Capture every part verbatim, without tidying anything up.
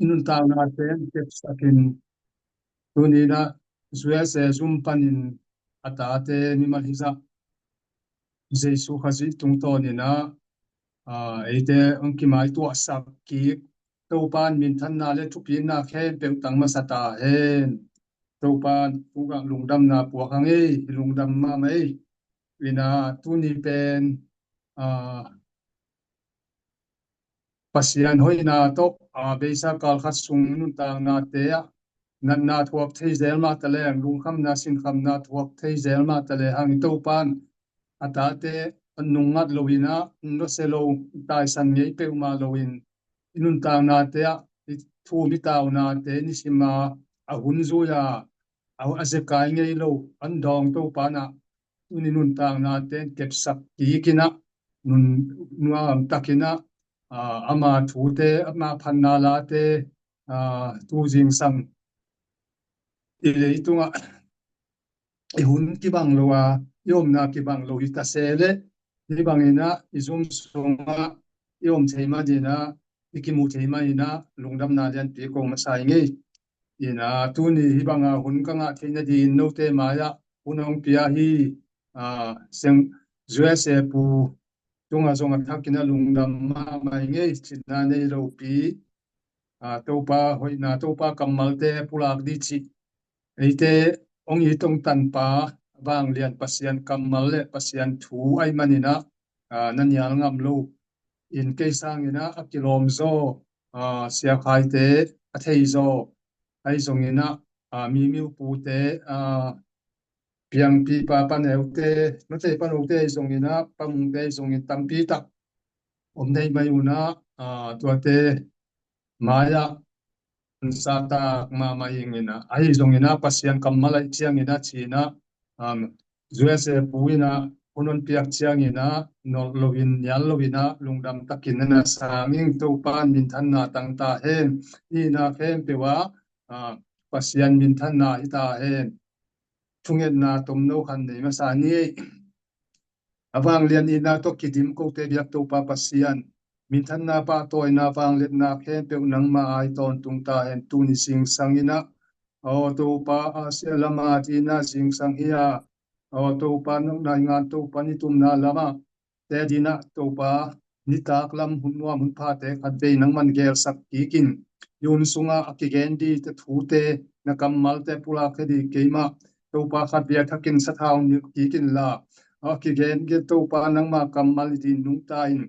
nuntaknate kepsakin, tuni-in ah U S A zum panin a tate mimal hizah Jesu Khazih tungtawnin ah, aa, eite hong kimaituahsak kik Topa'n minthanna le thupina khempeuh tang masa ta hen. Topa'n tungah lungdamna puak hang ei, lungdam mahmah ei. Ina tuni pen, aa, Pasian hoihna tawh, aa, beisa kal khat sung nuntaknate ah natna thuak thei zel mah taleng, lungkhamna sinkhamna thuak thei zel mah taleng hang, Topa'n a tate a nungngat lo-in ah, nusia lo, taisan ngei peuhmah lo-in, i nuntaknate ah, i thum i taunate nisim a, a hun zui a, a, a zekai ngei lo, an dawng Topa'n ah tuni nuntaknate kepsak kik in ah, nun, nuam takin ah, aa, ama thute, ama phatna late, aa, tu zingsang i leitungah i hun kibang lo a, i omna kibang lo hi ta se leh, hih bangin ah i zum sungah i om thei manin ah, i kimu thei manin ah lungdamna lianpi ko masa ing ei. Ina tuni hih banga hun ka ngah theih nadingin note mai-ah hun hong pia hi, aa, Seng, U S A pu tungah zong a thakin ah lungdam mahmah ing ei. Cihna nei lopi, aa, Topa hoihna, Topa kammalte pulak ding cih eite hong it hong tanpa vanglian Pasian kammal le Pasian thu ahih manin ah, aa, na nial ngam lo. In kei sangin ah a kilawm zaw, aa, Sia Khaite a thei zaw, ahi zongin ah, aa, Mimiu pute, aa, Piangpi pa Pa Neute, Mate Pa Note ahi zongin ah, Pa Mungte ahi zongin tampi tak om nei mai un ah, aa, tuate mai-ah an sa tak mahmah ing in ah, ahi zongin ah Pasian kammal ahih ciangin ah ci-in ah, um, U S A pu in ah hun hong piak ciangin ah nolh lo-in, nial lo-in ah lungdam takin na na sang ing. Topa'n minthanna tang ta hen. Nihna khempeuh ah, aa, Pasian minthanna hi ta hen. Thungetna tomno khat nei masa ni. A vanglian itna tawh kidim kote biak Topa Pasian, minthanna, pahtawina, vangliatna khempeuh nangma aa hi tawntung ta hen. Tuni zingsang in ah, aw Topa, Asia lam a dingin ah zingsang hi a, aw Topa, nong nai ngan Topa, nitumna lamah te dingin ah Topa, nitak lam hun nuam hun phate khatvei nangman gelsak kik in, i hun sungah a kigen ding te thute, na kammalte pulak khia ding keimah Topa khatvei a thakin sathau nilh kik inla, a kigen ding Topa nangma kammal i ding nungta in,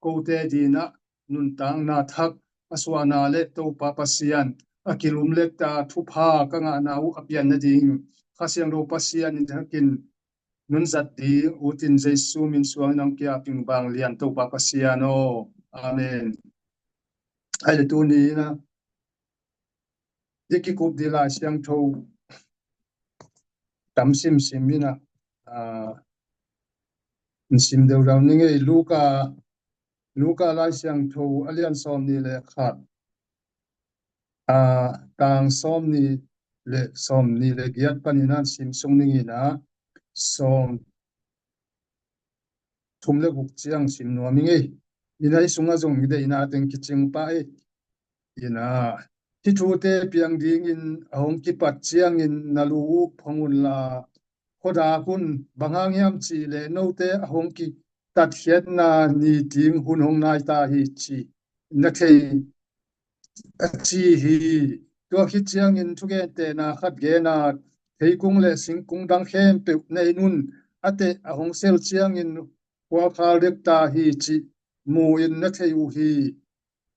kote dingin ah nuntakna thak a suahna le Topa Pasian a kilumlekta thupha ka ngahna uh a pian nading Kha Siangtho Pasian in thakin nong zat ding ut in Jesu min suangin hong ki-ap ing, vanglian Topa Pasian aw. Amen. Ahi leh tuni in ah i kikup ding Lai Siangtho tam simsim in ah, aa, in sim deudau ning ei. Luka, Luka Lai Siangtho a lian sawmnih le khat, aa, tang sawmnih le, sawmnih le giat panin ah sim sung ning in ah, sawm thum le guk ciang sim nuam ing ei. Ina hih sungah zong i deihna teng kicing pah ei. Ina hih thute piang dingin a hong kipat ciangin na lu uh phong unla, khuadak un, bang hang hiam cih leh note a hong kitatkhiatna ni ding hun hong nai ta hi cih na thei, a ci hi. Tua khit ciangin thugentehna khat gen a, theikung le singkung dang khempeuh na en un, a teh a hong sel ciangin khuakhal dek ta hi cih mu-in na thei uh hi.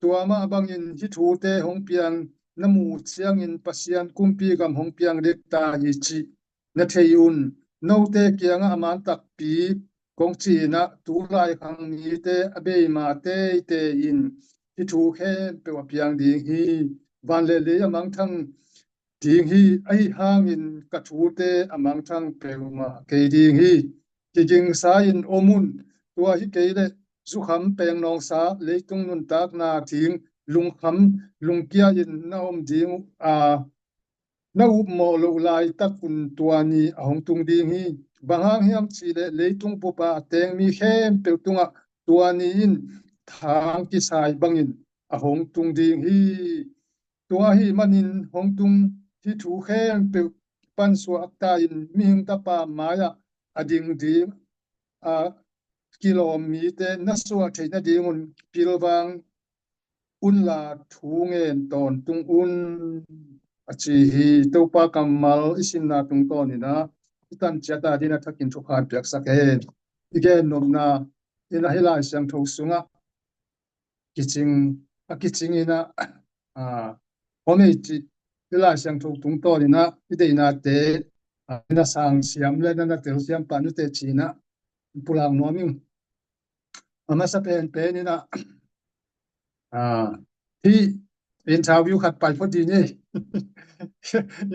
Tua mah bangin hih thute hong piang na muh uh ciangin Pasian kumpi gam hong piang dek ta hi cih na thei un. Note kiangah a man takpi kong ci-in ah, tulai khang mite a bei mah teitei in hih thu khempeuh a piang ding hi. Van le lei a mangthang ding hi. Ahi hangin ka thute a mangthang peuhmah kei ding hi. Kigingsa-in om un. Tua hi kei leh zukham pengnawngsa, leitung nuntakna ding lungkham lungkia-in na om ding uh a, na upmawh loh laitak un tua ni a hong tung ding hi. Bang hang hiam cih leh leitung bup a a teng mi khempeuh tungah tua ni in thang kisai bangin a hong tung ding hi. Tua ahih manin hong tung hih thu khempeuh pansuahta in mihing tapa mai-ah a ding ding a kilawm mite na suah theih nadingun pilvang unla thu ngen tawntung un, a ci hi. Topa kammal i simna tungtawnin ah i tan ciat a dingin a thakin thupha hong piaksak hen. I gen nopna in ah hih Lai Siangtho sungah kicing, a kicing in ah, a, hong nei cih hih Lai Siangtho tungtawnin ah i deihnate, a, na sang siam le na na tel siam pah nute ci-in ah pulak nuam ing. A masa penpen in ah, a, hih interview khat pai phot ding hi.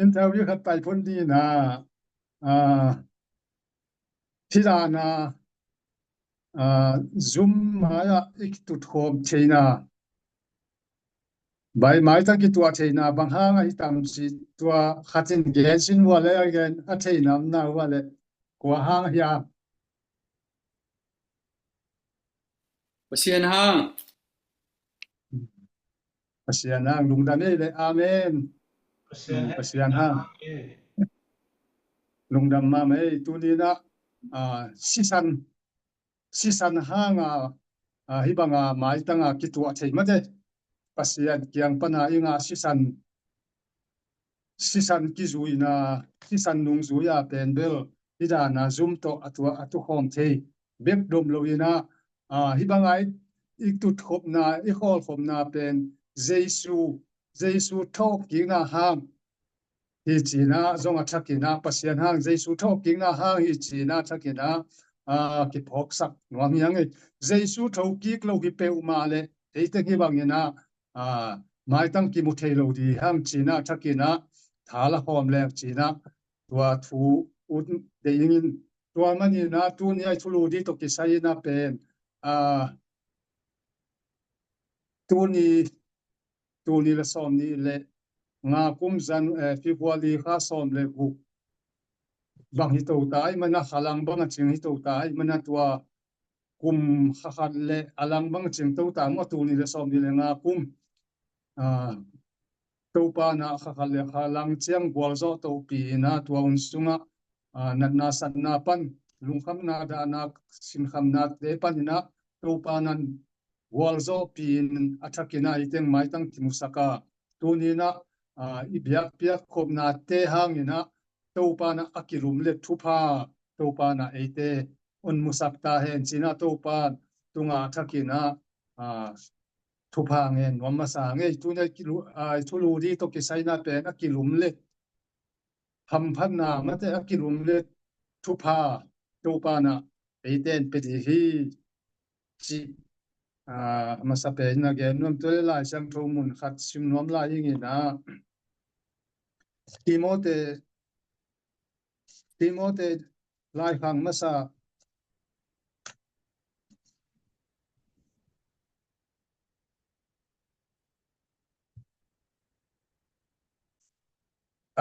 Interview khat pai phot ding in ah, a, hih dan a, a, Zoom mai-ah i kituat khawm theihna, bai maitang kituah theihna bang hang ahi tam cih tua khat in gen sin uh leh, a gen a theihna om na uh leh, kua hang ahi a? Pasian hang. Pasian hang, lungdam ei le, amen. Pasian, hmm, hang. Pasian hang. Amen. Lungdam mahmah ei, tuni in ah, a, sisan, sisan hang a, a, hih bang a maitang a kituah thei mate. Pasian kiang pan a i ngah sisan, sisan kizuina, sisan nungzui a pen bel hih dan a Zoom tawh a tua, a tu khawm thei bek dom lo in ah, a, hih bang a i, i tutkhopna, i khawlkhopna pen Jesu, Jesu thawhkikna hang hi ci-in ah zong a thakin ah, Pasian hang Jesu thawhkikna hang hi ci-in ah thakin ah, a, kiphawksak nuam hi hang ei. Jesu thokik lo hi peuhmah leh ei teng hih bangin ah, a, maitang kimu thei lo ding hi hang ci-in ah thakin ah tha la khawm leng ci-in ah tua thu ut deih ing in. Tua manin ah tuni a i thulu ding tawh kisai in ah pen, a, tuni, tuni le sawmnih le nga kum Jan-, eh, February kha sawm le guk bang hi to ta ahih man a, kha lang bang a cing hi to ta ahih man a, tua kum kha khat le a lang bang a cing to ta maw, tuni le sawmnih le nga kum, a, Topa in ah kha khat le kha lang ciang gualzawh tohpi in ah tua hun sungah, a, natna satna pan, lungkhamna dahna sinkhamnate panin ah Topa in ah gualzawhpi in a thakin ah ei teng maitang kimusak a, tuni in ah, a, i biakpiak khopnate hangin ah Topa in ah a kilumlet thupha Topa in ah eite hong musak ta hen ci-in ah Topa tungah a thakin ah, a, thupha ngen nuam masa ing ei. Tuni a i kilu-, a, i thulu ding tawh kisai in ah pen a kilumlet hamphatna mate, a kilumlet thupha Topa in ah eite hong pia ding hi cih, a, masa pen in ah gen nuam. Tua leh Lai Siangtho mun khat sim nuam lai ing in ah, Timote, Timote laikhak masa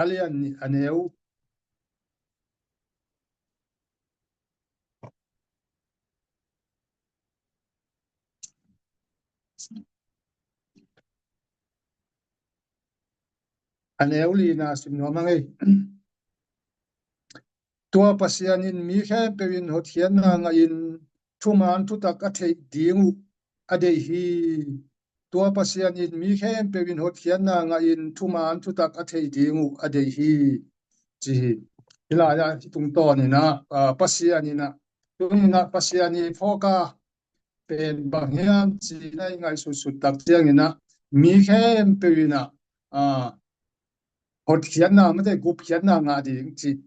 a lian nih, a neu, a neu lina sim nuam ing ei. Tua Pasian in mi khempeuh in hotkhiatna ngahin thuman thutak a theih ding uh a deih hi. Tua Pasian in mi khempeuh in hotkhiatna ngahin thuman thutak a theih ding uh a deih hi, ci hi. Hih lai-ah hih tungtawn in ah, a, Pasian in ah, tuni in ah Pasian i phawk a pen bang hiam ci-in ah i ngaihsutsut tak ciangin ah mi khempeuh in ah, a, hotkhiatna mate, gupkhiatna ngah ding cih,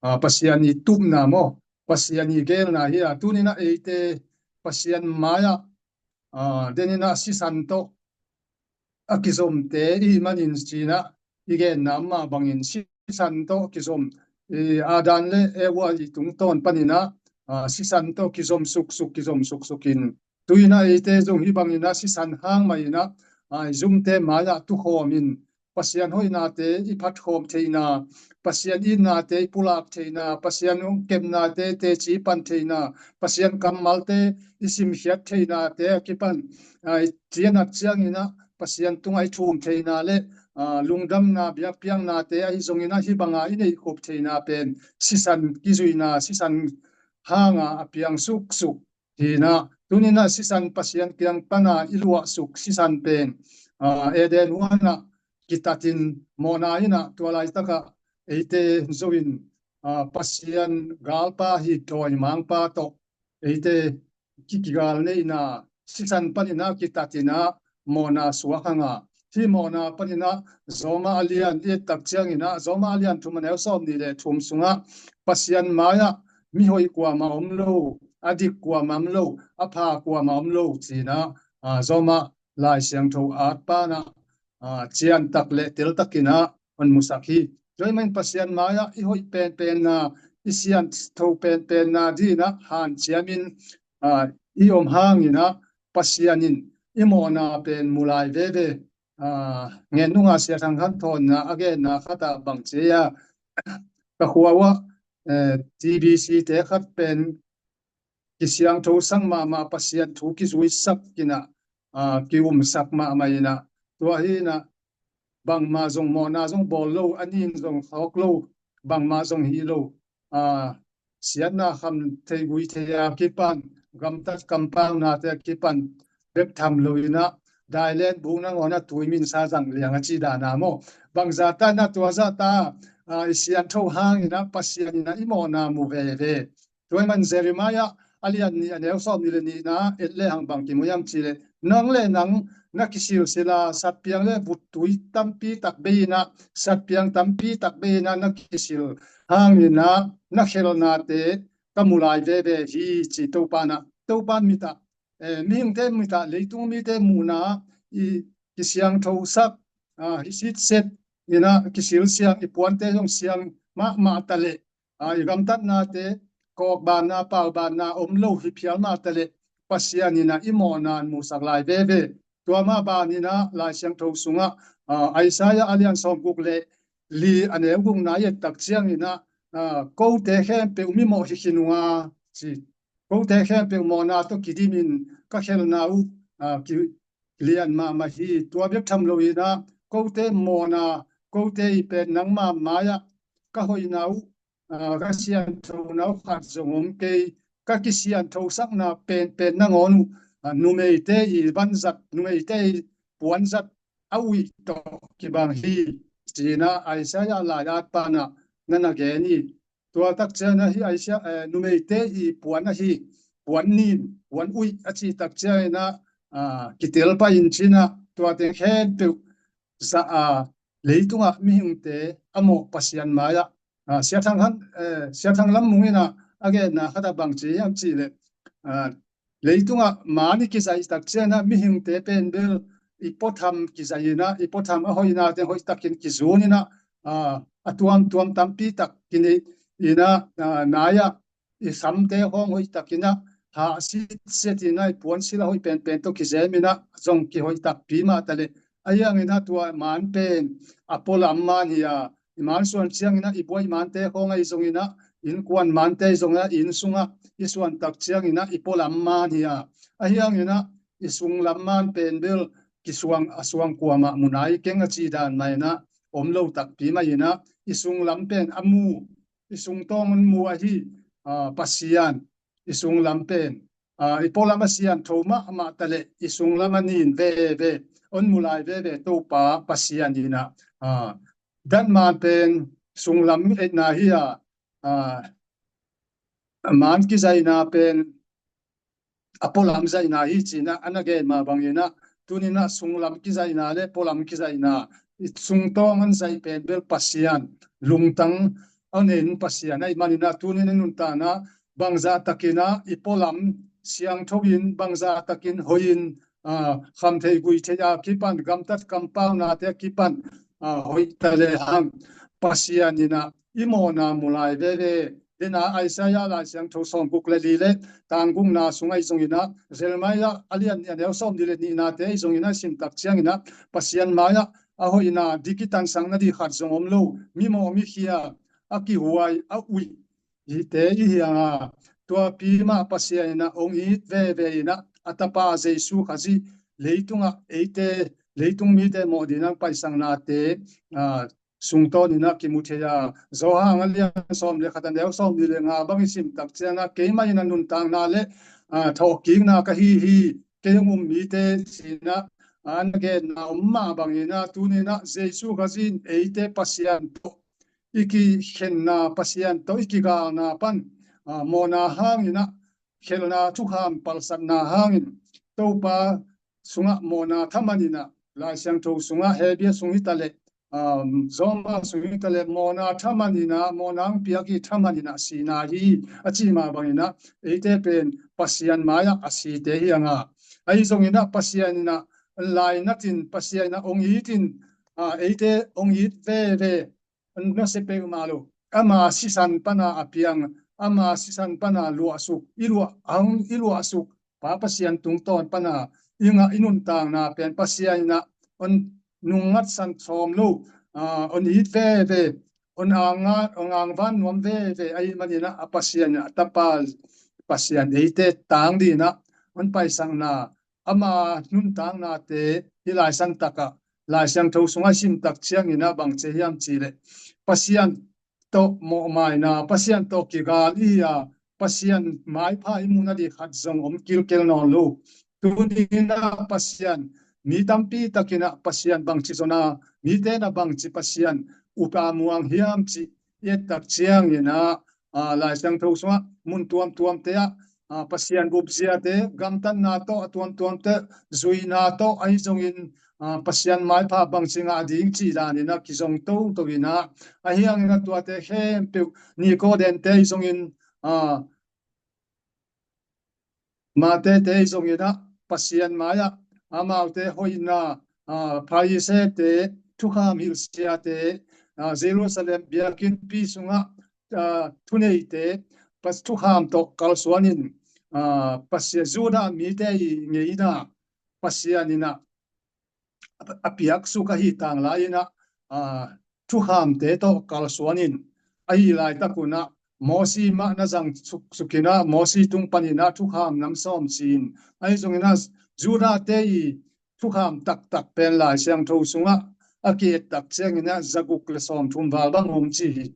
a, Pasian i tupna maw, Pasian i geelna hi a. Tuni in ah eite Pasian mai-ah, a, den in ah sisan tawh a kizomte i hih manin ci-in ah i genna mah bangin sisan tawh kizom, i, Adam le Eva i tungtawn panin ah, a, sisan tawh kizom suksuk, kizom suksuk in, tu-in ah eite zong hih bangin ah sisan hang mah in ah, a, i zumte mai-ah tukhawm in Pasian hoihnate i phatkhawm theihna, Pasian itnate i pulak theihna, Pasian hong kepnate teci pan theihna, Pasian kammalte i simkhiat theihnate a kipan, a, i cianat ciangin ah Pasian tungah i thum theina le, aa, lungdamna biakpiaknate ahi zongin ah hih banga i neihkhup theina pen sisan kizuina, sisan hanga a piang suksuk hi-in ah, tuni-in ah sisan Pasian kiang pana i luahsuk sisan pen, aa, Eden huanah kitatin mawhna in ah tua laitakah eite zo in, aa, Pasian galpa hi dawimangpa tawh eite ki, kigal neihna sisan panin ah kitatin ah mawhna suak hanga, hih mawhna panin ah Roma a lian i et tak ciangin ah, Roma a lian thum a neu sawmnih le thum sungah Pasian mai-ah mihoih kuamah om lo, a dik kuamah om lo, a pha kuamah om lo ci-in ah, aa, Roma Lai Siangtho at pana, aa, ciantak le teltakin ah hong musak hi. Tua ahih manin Pasian mai-ah i hoih penpenna, i siangtho penpenna dingin ah hanciamin, aa, i om hangin ah Pasian in i mawhna pen mu lai veve. Aa, ngen nunga Sia Thang Khan Thawn in ah a genna khatah bang ci hiam, ka khua uah, eh, T B C te khat pen kisiangthosak mahmah, Pasian thu kizuisak in ah, aa, kiumsak mahmah in ah, tua hi-in ah bangmah zong mawhna zong bawl lo, a nin zong khawk lo, bangmah zong hi lo, aa, siatna kham thei gui thei a kipan, gamtat kampaunate a kipan bek tham lo-in ah, dailen buk nangawn ah tui minsa zang liang a ci dan a maw. Bangzah ta in ah tua zah ta, aa, i siangtho hangin ah Pasian in ah i mawhna mu veve. Tua ahih manin Jeremiah a lian nih a neu sawmnih le nihna et lehang bang kimu hiam cih leh, nang le nang na kisilsila satpiang le vuttui tampi tak bei-in ah, satpiang tampi tak bei-in ah na kisil hangin ah na khelnate ka mu lai veve hi ci Topa in ah. Topa mit ah, eh, mihingte mit ah, leitung mite muhna ah i kisiangthosak, aa, i sitset in ah kisil siang, i puante zong siang mahmah ta leh, aa, i gamtatnate kawkbanna, paubanna om lo hi phial mah ta leh, Pasian in ah i mawhna musak lai veve. Tua mah banin ah Lai Siangtho sungah, aa, Isaiah a lian sawmguk le li a neu gukna i et tak ciangin ah, aa, kote khempeuh mimawh hi khin uh a ci. Kote khempeuh mawhna tawh kidimin ka khelna uh, aa, ki, lian mahmah hi. Tua bek tham lo-in ah kote mawhna, kote i pen nangma mai-ah ka hoihna uh, aa, ka sianthona uh khat zong om kei. Ka kisianthosakna penpen nangawn uh, aa, numeite i vanzat, numeite i puanzat a uih tawh kibang hi, ci-in ah Isaiah lai-at pana na na gen hi. Tua tak ciangin ah hih Isaiah, eh, numeite i puan ahi, puan nin, puan uih a cih tak ciangin ah, aa, kitel pah in ci-in ah, tuate khempeuh zah a, leitungah mihingte a mawh Pasian mai-ah, aa, Sia Thang Khan, eh, Sia Thang Lam Mung in ah a genna khatah bang ci hiam cih leh, aa, leitungah man i kizaih tak ciangin ah mihingte pen bel i puatham kizaih in ah, i puatham a hoihna teng hoihtakin kizun in ah, aa, a tuamtuam tampi tak kineih in ah, aa, nai-ah i khamte khawng hoihtakin ah hah sitset in ah, i puansilh a hoih penpen tawh kizem in ah zong kihoih takpi mah ta leh, ahi hangin ah tua man pen a pualam man hi a, i man suan ciangin ah i buai mante khawng ahi zongin ah, innkuan mante ahi zongin ah, i inn sungah i suan tak ciangin ah i pualam man hi a, ahi hangin ah i sunglam man pen bel kisuang, a suang kuamah mu nai keng a cih dan mah in ah om lo takpi mah in ah, i sunglam pen a mu, i sungtawng hong mu ahi, aa, Pasian, i sunglam pen, aa, i pualam a siangtho mahmah ta leh i sunglam a nin veve hong mu lai veve Topa Pasian in ah, aa, datman pen sunglam eitna hi a, aa, man kizaihna pen a pualam zaihna hi ci-in ah a na gen mah bangin ah, tuni-in ah sunglam kizaihna le pualam kizaihna, i sungtawng hong zaih pen bel Pasian, lungtang a nei Pasian ahih manin ah, tuni-in ah nuntakna bangzah takin ah i pualam siangtho in, bangzah takin hoih in, aa, kham thei gui thei a kipan, gamtat kampaunate a kipan, aa, hoih ta lehang Pasian in ah i mawhna mu lai veve. Dena Isaiah Lai Siangtho sawmguk le li le tang gukna sung ahi zongin ah, Jeremiah a lian nih a neu sawmnih le nihnate ahi zongin ah i sim tak ciangin ah, Pasian mai-ah a hoihna, dik i tansang nading khat zong om lo, mimawh mikhia, a kihuai, a uih hite i hi hang a, tuapi mah Pasian in ah hong it veve in ah, a Tapa Jesu Khazih leitungah eite leitung mite mawh dingin a paisaknate, ah, sungtawnin a kimu thei a, Johan a lian sawm le khat a neu sawmnih le nga bang i sim tak ciangin a, keimah in a nuntakna le, ah, thawhkikna ka hi hi, kei hong um mite ci-in a, ah, na genna om mah bangin a, tuni-in a Jesu Khazih in eite Pasian tawh i kikhenna, Pasian tawh i kigalna pan, ah, mawhna hangin a, khelhna thukham palsatna hangin Topa sungah mawhna thaman in a, Lai Siangtho sungah Hebru sung hi ta leh, um, Roma sung hi ta leh, mawhna thaman in a, mawhna hong piak hi, thaman in a sihna hi, a cih mah bangin a, eite pen Pasian mai-ah a site hi hang a. Ahi zongin a Pasian in a, lainatin Pasian in a hong itin, ah, eite hong it veve, na sepeuh mah lo. Ama sisan pana a piang, ama sisan pana luahsuk, i luah, a hong i luahsuk Pa Pasian tungtawn pana i ngah i nuntakna pen Pasian in a hong nungngatsan sawm lo, ah, hong it veve, hong angvan, hong angvan nuam veve ahih manin a, a Pasian in a, a Tapa Pasian eite tang dingin a hong paisakna, ama nuntaknate hih Lai Siangtho ah, Lai Siangtho sungah i sim tak ciangin a bang ci hiam cih leh, Pasian tawh mawhmaina, Pasian tawh kigal i hi a, Pasian maipha i muh nading khat zong om kilkel nawn lo. Tuni-in a Pasian, mi tampi takin a Pasian bangci zon a, mite in a bangci Pasian up a muang hiam cih i et tak ciangin a, ah, Lai Siangtho sungah mun tuamtuamte ah, ah, Pasian upziate, gamtatna tawh, a tuamtuamte zuihna tawh, ahi zongin, ah, Pasian maipha bangci ngah ding cih danin a kizong toto in a, ahi hangin a tuate khempeuh, Nikodemte ahi zongin, ah, Matthai-te ahi zongin a, Pasian mai-ah amaute hoihna, ah, Pharisee-te, thukham hilhsiate, ah, Jerusalem biakinnpi sungah, ah, thuneite, Pas-, thukham tawh kalsuanin, ah, Pasian, Judah mite i ngeina Pasian in a, a piaksuk ahi tanglai in a, ah, thukhamte tawh kalsuanin, ahi laitak un a Mosi mah na zang suk, suk in a, Mosi tung panin a thukham nam sawm ci-in, ahi zongin a Judah-te i thukham taktak pen Lai Siangtho sungah a ki-et tak ciangin a zaguk le sawmthum val bang om ci hi.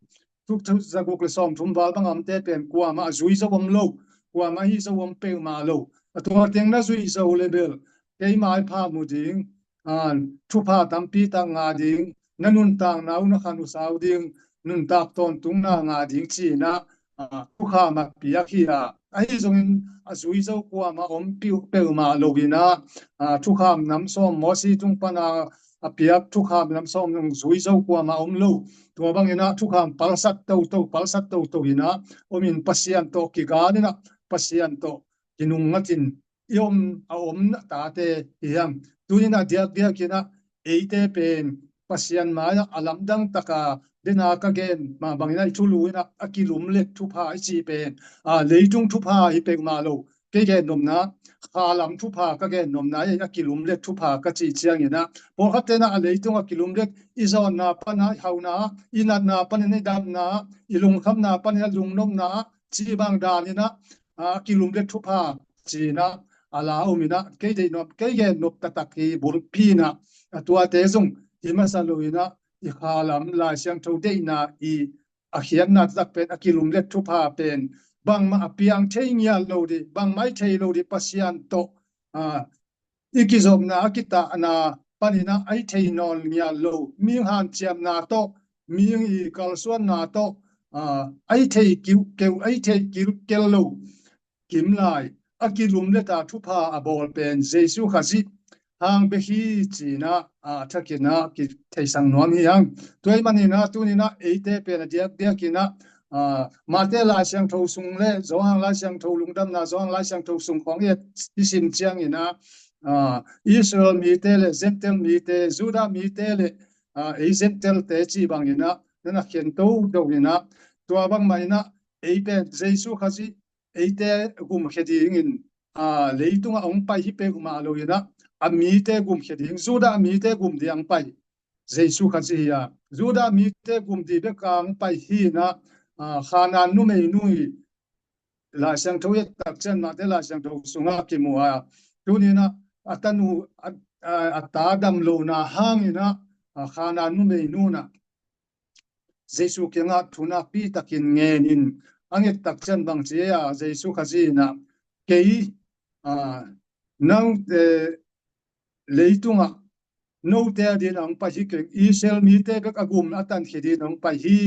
Thuk, thuk, zaguk le sawmthum val bang a omte pen kuamah a zui zo om lo, kuamah hih zo om peuhmah lo. A tua teng na zui zo le bel, kei maipha mu ding, ah, thupha tampi tak ngah ding, na nuntakna uh na khan uh sau ding, nuntak tawntungna ngah ding ci-in a, ah, thukham a piak hi a. Ahi zongin a zui zo kuamah om peuh, peuhmah lo in a, ah, thukham nam sawm, Mosi tung pana a piak thukham nam sawm zong zui zo kuamah om lo. Tua bangin a thukham palsat toto, palsat toto in a om in Pasian tawh kigal in a, Pasian tawh kinungngatin i om, a om na tate hi hang. Tuni-in a diakdiakin a eite pen Pasian mai-ah a lamdang taka, den a ka gen mah bangin a i thulu in a, a kilumlet thupha i cih pen, ah, leitung thupha hi peuhmah lo. Kei gen nopna, khalam thupha ka gen nopna, a kilumlet thupha ka cih ciangin a, pawlkhatte in a, a leitung a kilumlet, i zawnna pana, i hauna, i natna panin i damna, i lungkhamna panin a lungnopna, cih bang danin a, a kilumlet thupha ci-in a, a la om in a, kei deih nop, kei gen nop taktak hi bulpi in a, a tuate zong hi masa lo in a, i khalam Lai Siangtho deihna i a khiatna taktak pen, a kilumlet thupha pen, bangmah a piang thei ngiat lo ding, bangmah i thei lo ding, Pasian tawh, ah, i kizopna, a kitahna panin a, a i thei nawn ngiat lo, mihing hanciamna tawh, mihing i kalsuanna tawh, ah, a i thei kiuhkeuh, a i thei kilkel lo, kimlai, a kilumlet a thupha a bawl pen Jesu Khazih hang bek hi ci-in a, a thakin a kitheisak nuam hi hang. Tua ahih manin a tuni-in a eite pen a diakdiakin a, ah, Matthai Lai Siangtho sung le Johan Lai Siangtho, Lungdamna Johan Lai Siangtho sung khawng i et i sim ciangin a, ah, Israel mite le Gentile mite, Judah mite le, ah, ei Gentile-te cih bangin a, na na khen toto in a, tua bangmah in a, ei pen Jesu Khazih eite gumkhia dingin, ah, leitungah hong pai hi peuhmah lo in a, a mite gumkhia ding, Judah mite gum ding hong pai, Jesu Khazih hi a, Judah mite gum ding bek a hong pai hi in a, ah, Khanaan numeinu i Lai Siangtho i et tak ciang Matthai Lai Siangtho sungah kimu a, tuni-in a, a tanu, a, a, a ta dam lohna hangin ah, a, Kana numei nu in ah Jesu kiangah thu nakpi takin ngenin a nget tak ciang bang ci hiam, Jesu Khazih in ah, kei, a, nang, eh, leitungah note a dingin hong pai hi keng, Israel mite bek a gum a tankhia dingin hong pai hi,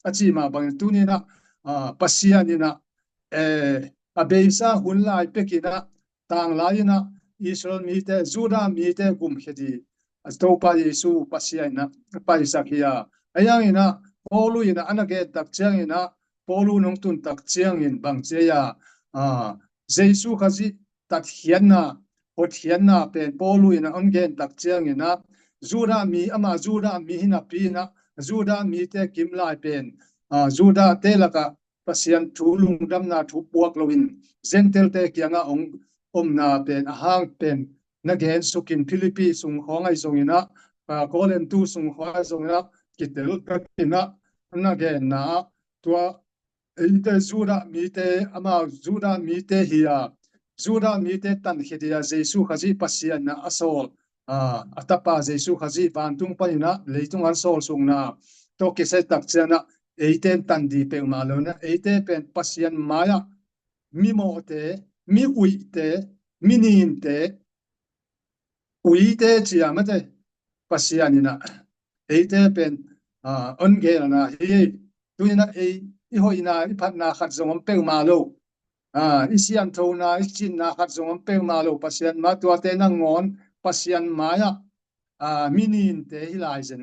a cih mah bangin tuni in ah, a, Pasian in ah, eh, a beisa hun lai pekin ah tanglai in ah Israel mite, Judah mite gumkhia dingin Topa Jesu Pasian in ah paisak hi a. Ahi hangin ah Paulu in ah a na gen tak ciangin ah, Paulu in hong tun tak ciangin bang ci hiam, a, Jesu Khazih tatkhiatna, hotkhiatna pen Paulu in ah hong gen tak ciangin ah, Judah mi, amah Judah mi hi napi in ah, Judah mite kim lai pen, a, Judah te lakah Pasian thu lungdamna thu puak loin Gentile te kiangah hong omna pen a hang pen na gen sukin Philippi sung khawng ahi zongin ah, a, Korintu sung khawng ahi zongin ah, kitel takin ah na genna ah, tua eite Judah mite, amau Judah mite hi a, Judah mite tankhia dingin ah Jesu Khazih Pasian in ah a sawl, a, a tapa Jesu Khazih vantung panin ah leitung a hong sawlsukna tawh kisai tak ciangin ah eite in tan ding peuhmah lo in ah, eite pen Pasian mai-ah mimawhte, mi uihte, mi ninte, uite ci a mate, Pasian in ah eite pen, a, hong gelna hi. Tuni in ah ei, i hoihna, i phatna khat zong om peuhmah lo. A, i sianthona, i cinna khat zong om peuhmah lo. Pasian mai-ah tuate nangawn Pasian mai-ah, a, mi ninte hi lai zen.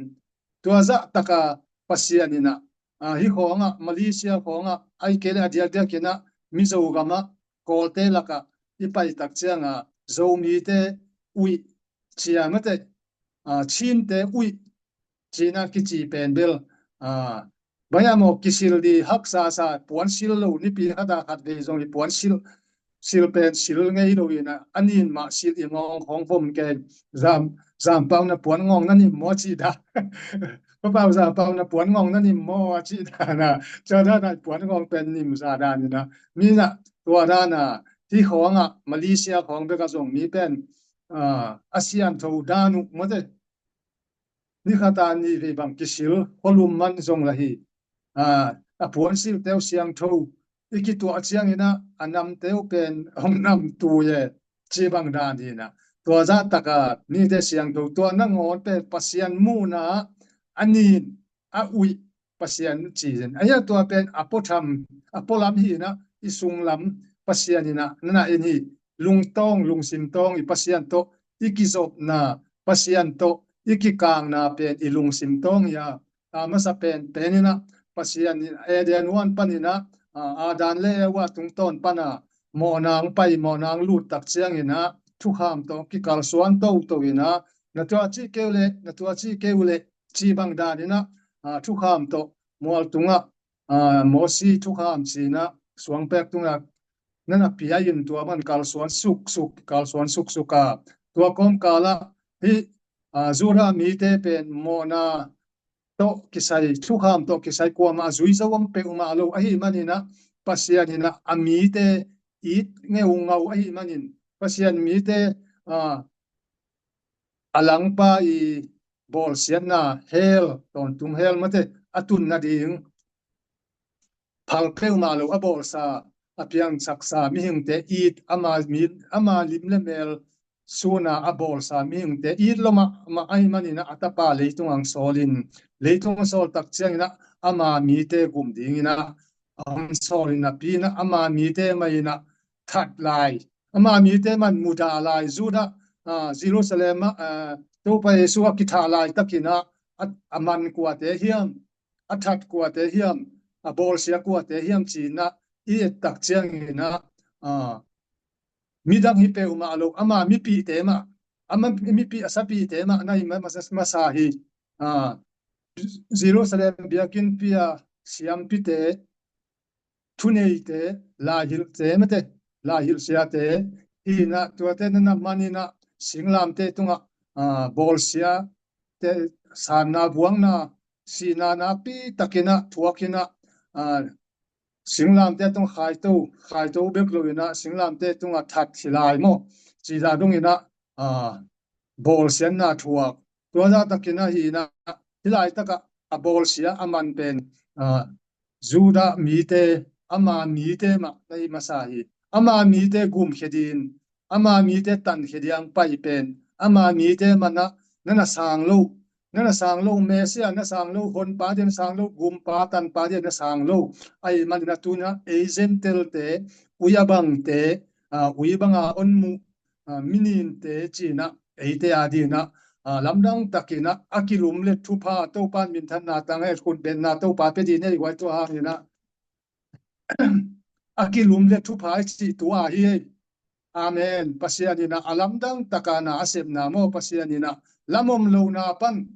Tua zah takin Pasian in ah, a, hih khawngah, Malaysia khawngah, ahih kei leh a diakdiakin ah Mizo gamah, Kawlte lakah i pai tak ciangin ah Zomite uih ci a mate, a, Chinte uih ci-in ah kici pen bel, a, bang hiam maw, kisil ding haksa sa, puansil lo, nipi khat ah khat vei zong i puansil, sil pen sil ngei lo in ah, a nin mah sil i ngawng khawng vom kei, Zam, Zampau na puan ngawng na nim maw ci dan. Papau Zampau na puan ngawng na nim maw a ci dan a, tua dan a i puan ngawng pen nim sa dan in ah, mi in ah tua dan a, hih khawngah, Malaysia khawng bek ah zong mi pen, a, a siangtho dan uh mate, ni khat ah nih vei bang kisil, khualum man zong la hi. A, a puansilhte uh siangtho, i kituah ciangin ah a namte uh pen hong namtui e, ci bang dan hi in ah. Tua zah takin mite siangtho, tua nangawn pen Pasian muhna ah a nin, a uih Pasian ci zen. Ahi a, tua pen a puatham, a pualam hi in ah, i sunglam Pasian in ah na na en hi. Lungtawng, lungsim tawng i Pasian tawh i kizopna, Pasian tawh i kikakna pen i lungsim tawng hi a. A masa pen pen in ah, Pasian in Eden huan panin ah, a, Adam le Eva tungtawn pan a mawhna hong pai, mawhna hong lut tak ciangin ah thukham tawh kikalsuan toto in ah, na tua cih kei uh leh, na tua cih kei uh leh, ci bang dan in ah, a, thukham tawh mual tungah, a, Mosi thukham ci-in ah suangpek tungah na na pia in, tua bang kalsuan suksuk, kalsuan suksuk a, tua kawmkal ah hih, a, Judah mite pen mawhna tawh kisai, thukham tawh kisai kuamah a zui zo om peuhmah lo ahih manin ah, Pasian in ah a mite it ngeungau ahih manin, Pasian mite, a, a langpa i bawlsiatna hell, tawntung hell mate, a tun nading phal peuhmah lo a bawlsa, a piangsaksa mihingte it, ama mi, ama lim le mel sun a a bawlsa mihingte it lua mahmah ahih manin ah, a tapa leitung hong sawlin, leitung a sawl tak ciangin ah ama mite gum dingin ah hong sawlin, napi in ah ama mite mah in ah that lai, ama mite mah in mudah lai, Judah, a, Jerusalem ah, a, Topa Jesu a kithah laitakin ah, a, a man kuate hiam, a that kuate hiam, a bawlsia kuate hiam ci-in ah i et tak ciangin ah, a, midang hi peuhmah lo, ama mipihte mah, ama mipih a sapihte mah na hi ma-, masa, masa hi. A, Jerusalem biakinnpi a siampite, thuneite, laihilhte mate, laihilh siate hi in ah, tuate na na man in ah singlamteh tungah, a, bawlsiate, sanna buangna, sihna nakpi takin ah thuak in ah, a, singlamteh tung khaito, khaito bek lo in ah singlamteh tungah that hi lai maw, ci dan dong in ah, a, bawlsiatna thuak. Tua zahtakin ahi inah, hih laitakah a bawlsia a man pen, ah, Judah mite, ama mite mah na hi masa hi. Ama mite gumkhia dingin, ama mite tankhia ding pai pen, ama mite manah na na sang lo, na na sang lo, Messiah na sang lo, honpa dia na sang lo, gumpa tanpa dia na sang lo. Ahi maninah tunah ei Gentile-te, ui a bangte, ah, ui banga onmuh, ah, mininte cinah eite a dinah, ah, lamdang takinah a kilum le thupha Topa minthanna tang he khutbetna Topa pia ding nei guai tua hanginah a kilum le thupha i cih tua hi. Amen. Pasian inah a lamdang takana a sepna maw, Pasian inah lam om lona pan,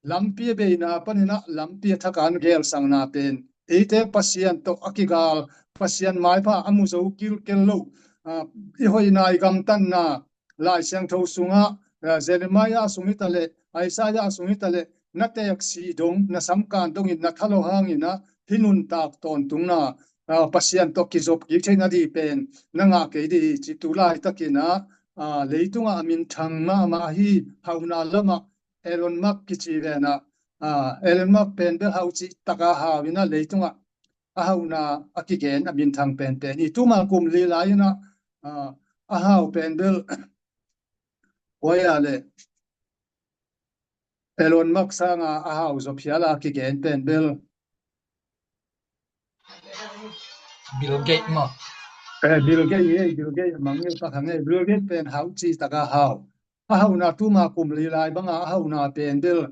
lampi a beina paninah lampi a thakan gelsangna pen eite Pasian tawh a kigal, Pasian maipha a mu zo kilkel lo, ah, i hoihna i gamtatna, Lai Siangtho sungah, ah, Jeremiah sung hi taleh, Isaiah sung hi taleh, na teeksi dong, na samkan dongin na thalawh hanginah hih nuntak tawntungna, ah, Pasian tawh kizop kik theihna ding pen na ngah kei ding hi ci. Tu laitakinah, ah, leitungah a minthang mahmah hi, hauna lamah Elon Musk kici venah, ah, Elon Musk pen bel hau cih taka hau inah leitungah a hauna a kigen a minthang penpen hi. Tuma kum li lai inah, ah, a hau pen bel koi a le Elon Musk sanga a hau zaw phial a kigen pen bel Bill Gates maw? Eh, Bill Gates, eh, Bill Gates, mang ngei pak hang, eh, Bill Gates pen hau cih taka hau. A hauna tuma kum li lai banga a hauna pen bel,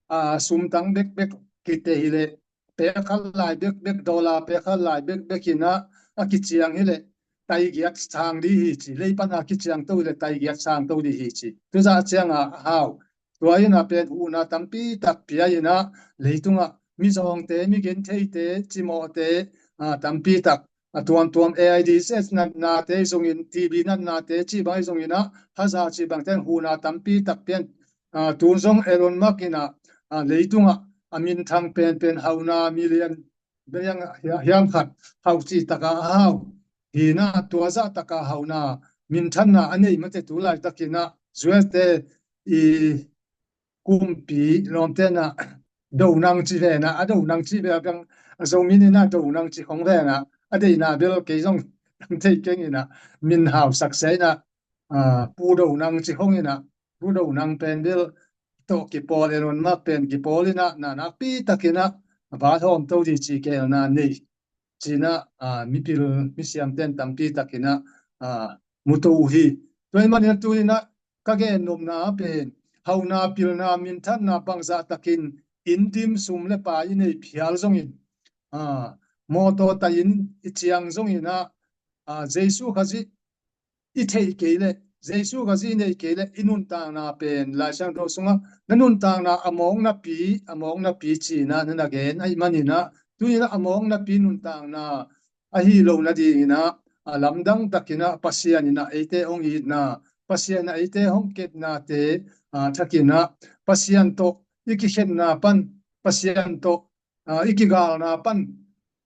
ah, sumtang bekbek kite hileh, pek khat lai bekbek, dollar pek khat lai bekbek inah a kiciang hileh, taigiat sang ding hi ci. Lei pana kiciang to hileh taigiat sang to ding hi ci. Tuzah cianga a hau. Tua inah pen huhna tampi tak pia inah leitungah mizawngte, migentheite, cimawhte, ah, tampi tak, a tuamtuam A I D S natnate zongin, T B natnate cih bang zongin ah, haza cih bangte huhna tampi tak pian, ah, tun zong Elon Musk inah, ah, leitungah a minthang penpen hauna million beriang hiam khat hau cih taka a hau. Hinah tua zah taka hauna minthanna a nei mate tu laitakinah U S te i kumpi lawmte inah do nang ci venah, a do nang ci ve a bang a Zomi inah do nang ci khong venah, a deihna bel kei zong thei keng inah min hau saksia inah, ah, pu do nang ci khong inah, pu do nang pen bel tawh kipawl, Elon Musk pen kipawl inah, na nakpi takinah a va thawm to ding ci keelna nei cinah, ah, mipil misiamten tampi takinah, ah, muto uh hi. Tua hi maninah tu inah ka gen nopna pen hauna, pilna, minthanna bangzah takin inn dim, sum le pai i nei phial zongin, ah, mawtaw tai-in i ciang zonginah, ah, Jesu Khazih i theih kei leh, Jesu Khazih i neih kei leh i nuntakna pen Lai Siangtho sungah na nuntakna a mawknapi, a mawknapi cinah na na gen ahi maninah tu inah a mawknapi nuntakna ahi lo nadinginah, a lamdang takinah Pasian inah eite hong itna, Pasian inah eite hong kepnate, ah, thakinah Pasian tawh i kikhenna pan, Pasian tawh, ah, i kigalna pan,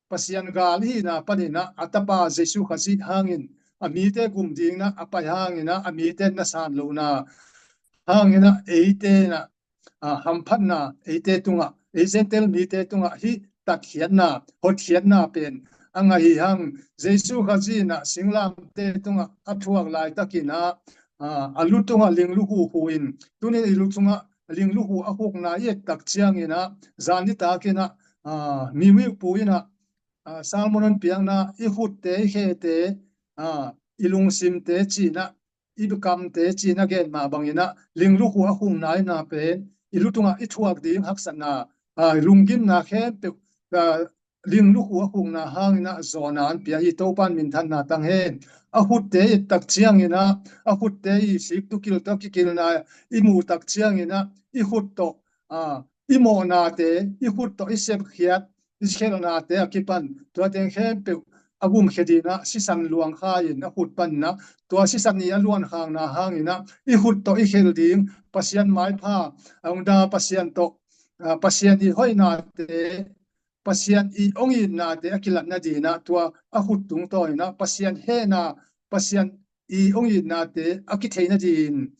Pasian gal i hihna paninah a tapa Jesu Khazih hangin a mite gum dinginah a pai hanginah a mite na san lohna hanginah eite inah, ah, hamphatna eite tungah, ei Gentile mite tungah hih tatkhiatna, hotkhiatna pen a ngah hi hang. Jesu Khazih inah singlamteh tungah a thuak laitakinah, ah, a lu tungah ling lukhu khu in, tunin i lu tungah ling lukhu a khukna i et tak cianginah, zan nitakinah, ah, mi mihpu inah, ah, Salmon hong piakna i khutte, i khete, ah, i lungsimte cinah, i kamte cinah gen mah banginah ling lukhu a khukna inah pen i lu tungah i thuak ding haksatna, ah, lunggimna khempeuh, ah, ling lukhu a khukna hanginah zawhna an pia hi. Topan minthanna tang hen. A khutte i et tak cianginah, a khutte i sik tukil tawh kikilna i muh tak cianginah i khut tawh, ah, i mawhnate, i khut tawh i sepkhiat, i khelhnate a kipan tua teng khempeuh a gumkhia dinah sisan luangkha in a khut paninah tua sisan i a luankhakna hanginah i khut tawh i khel ding Pasian maipha, a hong da Pasian tawh, ah, Pasian i hoihnate, Pasian i hong itnate a kilat nadinah tua a khut tungtawninah Pasian hehna, Pasian i hong itnate a kithei nadin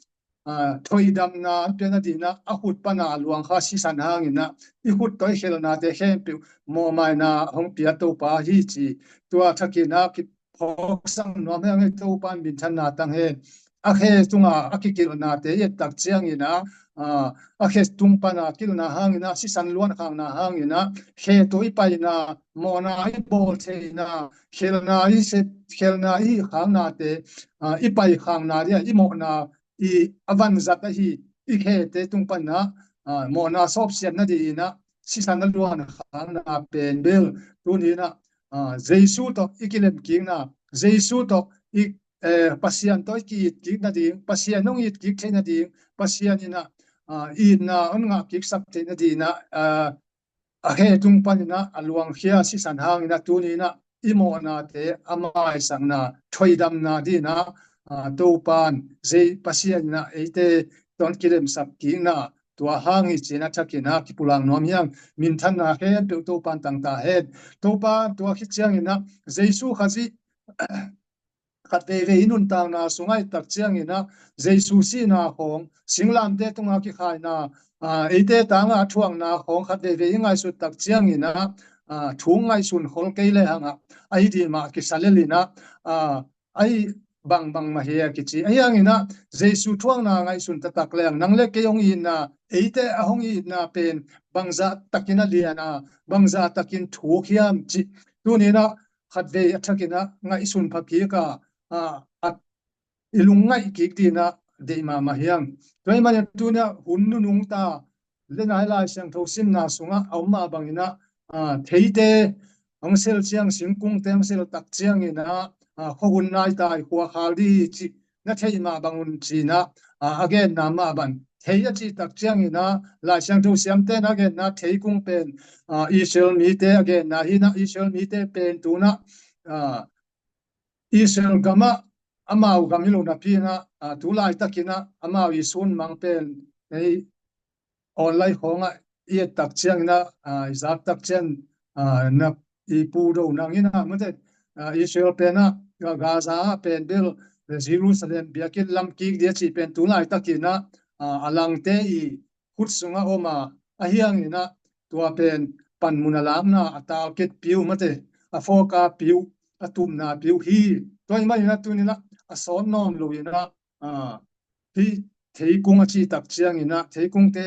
a, thoidamna an piakna dingin ah a khut pana a luangkhia sisan hangin ah i khut tawh i khelnate khempeuh mawhmaina hong pia Topa hi ci. Tua thakin ah kiphawksak nuam hi hang e. Topa in minthanna tang hen. A khe tunga a kikilhnate i et tak ciangin ah, a, a khe tung pana kilhna hangin ah sisan luankhakna hangin ah khe tawh i paina, mawhna i bawl theihna, khelna i sep, khelna i hih khaknate, a, i pai khakna dia i mawhna i a vanzat ahi i khete tung pana, a, mawhna sawpsiatna dingin ah sisan a luankhakna pen bel tuni in ah, a, Jesu tawh i kilem kikna, Jesu tawh i, eh, Pasian tawh i ki-it kik nading, Pasian hong it kik theih nading, Pasian in ah, a, itna hong ngah kiksak theih nadingin ah, a, a khe tung panin ah a luangkhia sisan hangin ah tuni in ah i mawhnate a maisakna, thoidamna dingin ah, a, Topa in, zei Pasian in ah eite tawh kilemsak kikna, tua hang hi ci-in ah thakin ah kipulak nuam hi hang. Minthanna khempeuh Topa in tang ta hen. Topa tua khit ciangin ah Jesu Khazih khat veivei i nuntakna sungah i et tak ciangin ah Jesu sihna khawng, singlamteh tunga kikhaina, a, eite tangah a thuakna khawng khat veivei i ngaihsut tak ciangin ah, a, thu ngaihsun khol kei le hang ah a hi ding mah kisa lel in ah, a, a hi bangbang mah hi a kici. Ahi hangin ah Jesu thuakna ngaihsun taktak leng nang le kei hong itna, eite a hong itna pen bangzah takin a lian a, bangzah takin thuk hiam cih tuni in ah khatvei a thakin ah ngaihsun pha kik a, a, a, i lungngaih kik dingin ah deih mahmah hi hang. Tua ahih manin tuni in ah hun nunung ta le nai Lai Siangtho simna sungah a om mah bangin ah, a, theite hong sel ciang, singkungte hong sel tak ciangin ah, a, khuahun nai ta hi, khua khal ding hi cih na theih mah bang un ci-in ah, a, a genna mah bang. Thei a cih tak ciangin ah Lai Siangtho siamte in a genna theikung pen, a, Israel mite a genna hi in ah, Israel mite pen tu in ah, a, Israel gamah amau gam hi lo napi in ah, a, tu laitakin ah amau i sun mang pen ei online khawngah i et tak ciangin ah, a, i zak tak ciang, a, na i pu do nang in ah mate, a, Israel pen ah, Ga-, Gaza ah pen bel, Jerusalem biakinn lam kik ding a cih pen tu laitakin ah, a, a langte i khut sungah om a, ahi hangin ah tua pen panmun a lakna, a target piu mate, a focus piu, a tupna piu hi. Tua ahih manin ah tuni in ah a sawt nawn lo in ah, a, hih theikung a cih tak ciangin ah theikungte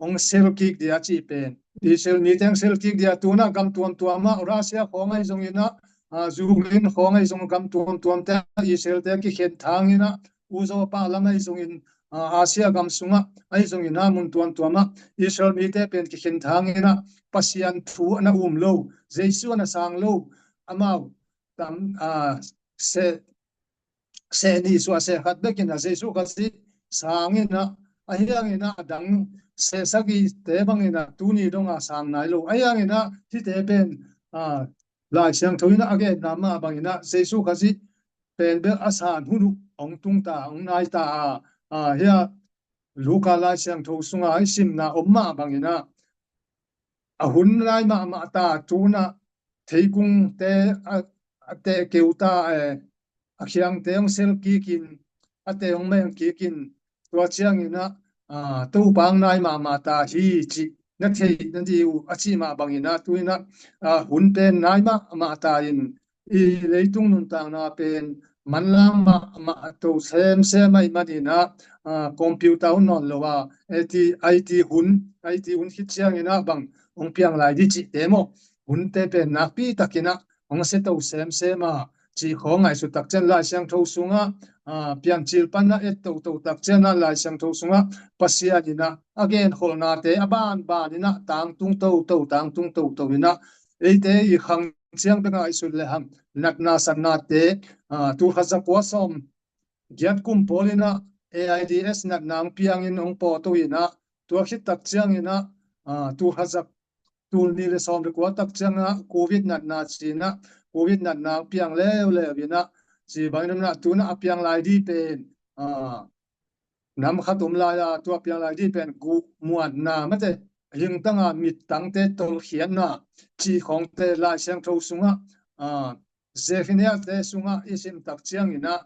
hong sel kik ding a cih pen Israel mite hong sel kik ding a, tu in ah gam tuamtuam ah, Russia khawng ahi zongin ah, a, Ukraine khawng ahi zong, gam tuamtuamte ah Israel-te kikhen thang in ah, uzaw pah lam ahi zongin, a, Asia gam sungah ahi zongin ah mun tuamtuam ah Israel mite pen kikhen thang in ah Pasian thu a na um lo, Jesu a na sang lo, amau tam, a, se seh nih suah seh khat bekin ah Jesu Khazih sang in ah, ahi hangin ah a dang seh sagihte bangin ah tuni dong ah sang nai lo. Ahi hangin ah hihte pen, a, Lai Siangtho in ah a genna mah bangin ah Jesu Khazih pen bel a san hun uh hong tung ta, hong nai ta a, a, hih a Luka Lai Siangtho sungah i simna om mah bangin ah a hun nai mahmah ta, tu in ah theikungte a, a teh keu ta, eh, a khiangte hong sel kik in, a teh hong meng kik in, tua ciangin ah, a, Topa hong nai mahmah ta hi cih na theih na ding uh a cih mah bangin ah tu in ah, a, hun pen nai mahmah ta in, i leitung nuntakna pen manlang mahmah to semsem ahih manin ah, a, computer hun nawn lo a, IT, IT hun, IT hun khit ciangin ah bang hong piang lai ding cihte maw, hunte pen nakpi takin ah hong sia to semsem a, cih khawng ngaihsut tak ciang Lai Siangtho sungah, a, Piancil pan ah et toto tak ciang ah Lai Siangtho sungah Pasian in ah a genkholhnate a banban in ah tangtung toto, tangtung toto in ah eite i khang ciang bek ngaihsut le hang, natna satnate, a, tul khat za kua sawm giat kum pawl in ah AIDS natna hong piang in hong pawt to in ah, tua khit tak ciangin ah, a, tul khat za, tul nih le sawm le kua tak ciang ah Covid natna ci-in ah, Covid natna hong piang leuleu in ah, ci bangin ah tu in ah a piang lai ding pen, a, nam khat om lai a, tua piang lai ding pen guh muanna mate, hingtang a mittangte tolkhiatna cih khawngte Lai Siangtho sungah, a, Zephaniah-te sungah i sim tak ciangin ah,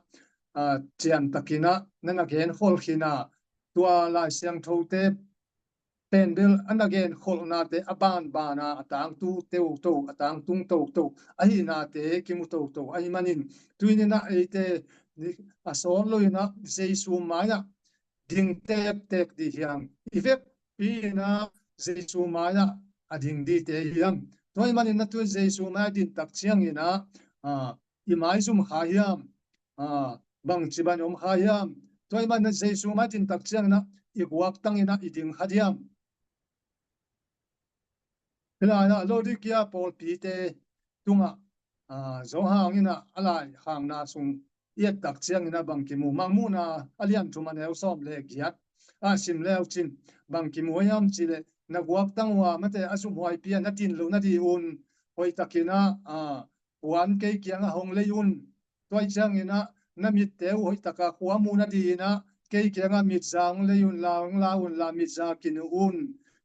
a, cian takin ah na na genkhol khin a, tua Lai Siangthote pen bel a na genkholhnate a banbana a tangtung toto, a tangtung toto ahihnate kimu toto ahi manin, tuninah eite a sawt loinah Jesu mai-ah ding tektek dih hiam? I vekpi inah Jesu mai-ah a ding dihte hiam? Tua hi manin na tu Jesu mai-ah ding tak cianginah, a, i maizum kha hiam? A, bangci ban om kha hiam? Tua hi manin Jesu mai-ah ding tak cianginah i guak tanginah i ding kha hiam? Hilaiah Laodicea pawlpite tungah, a, Johan inah a lai hangna sung i et tak cianginah bang kimu? Mangmuhna a lian thum a neu sawm le giat a sim leucin bang kimu hiam cihleh, na guak tang uh a, mate, a zumhuaipi a na tin loh nadih un hoihtakinah, a, puan kei kiangah hong lei un. Tua hi cianginah na mitte uh hoihtaka khua muh nadinah kei kiangah mitza hong lei unla, hong la unla, mitza kinuh un.